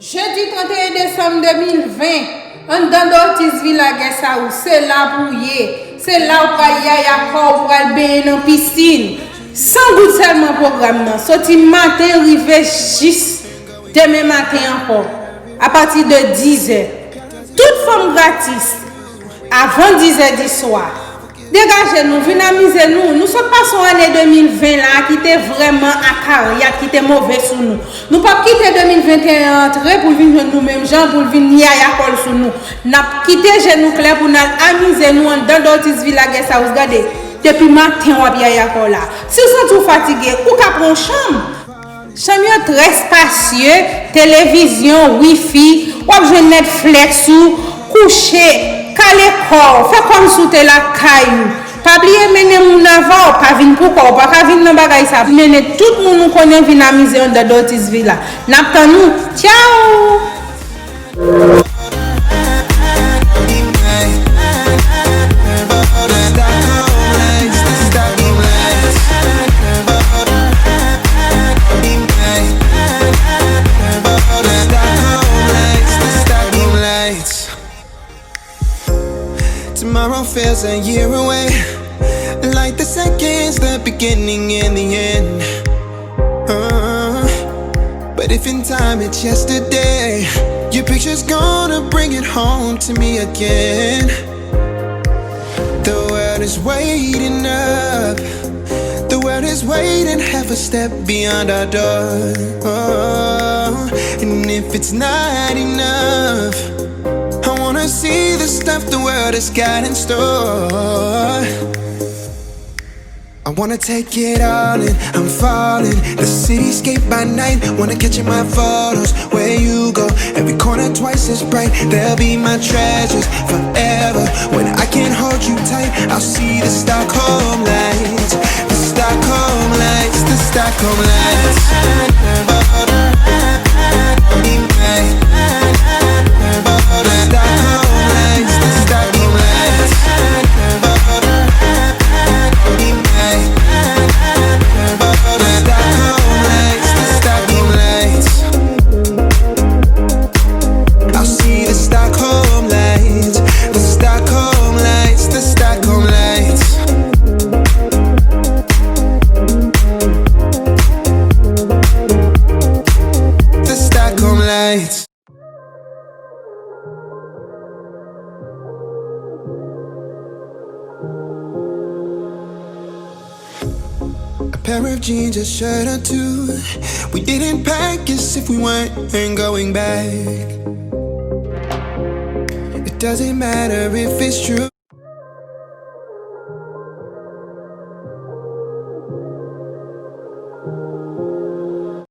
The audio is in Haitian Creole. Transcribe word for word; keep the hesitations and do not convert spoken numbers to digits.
Jedi trannteyen desanm de mil ven, anndan Dortis Villa Guest House, se la pou w ye. Se la w pral yaya kò w, ou pral benyen nan pisin. San goud sèlman pwogram nan, soti maten rive jis demen maten ankò, apati de dizè. Tout fanm gratis, avan dizè di swa. Degaje nou, vin amize nou. Nou sot pase yon ane de mil ven la ki te vrèman akaryat, ki te move sou nou. Nou p ap kite de mil venteyen an antre pou l vin jwenn nou menm jan, pou l vin yaya kò l sou nou. N ap kite je nou klè pou n al amize nou anndan Dortis Villa Guest House. Gade, depi maten w ap yaya kò w la. Si w santi w fatige, ou ka pran yon chanm. Chanm yo trè espasye, televizyon, wifi, w ap jwenn Netflix ou, kouche, kale kò w, fè kòmsi w te lakay ou. Pa bliye mennen moun avè w, pa vin pou kò w, pa ka vin nan bagay sa. Mennen tout moun ou konnen vin amize anndan Dortis Villa. N ap tann ou. Tchao! Tomorrow feels a year away, like the seconds, the beginning and the end. Uh, but if in time it's yesterday, your picture's gonna bring it home to me again. The world is waiting up. The world is waiting half a step beyond our door. And if it's not enough, I wanna see the stuff the world has got in store. I wanna take it all in, I'm falling. The cityscape by night, wanna catch in my photos. Where you go, every corner twice as bright. They'll be my treasures forever. When I can't hold you tight, I'll see the Stockholm lights. The Stockholm lights, the Stockholm lights. Stockholm lights, the Stockholm lights. I'll see the Stockholm lights, the Stockholm lights, the Stockholm lights. The Stockholm lights. A pair of jeans, a shirt or two. We didn't pack as if we weren't going back. It doesn't matter if it's true.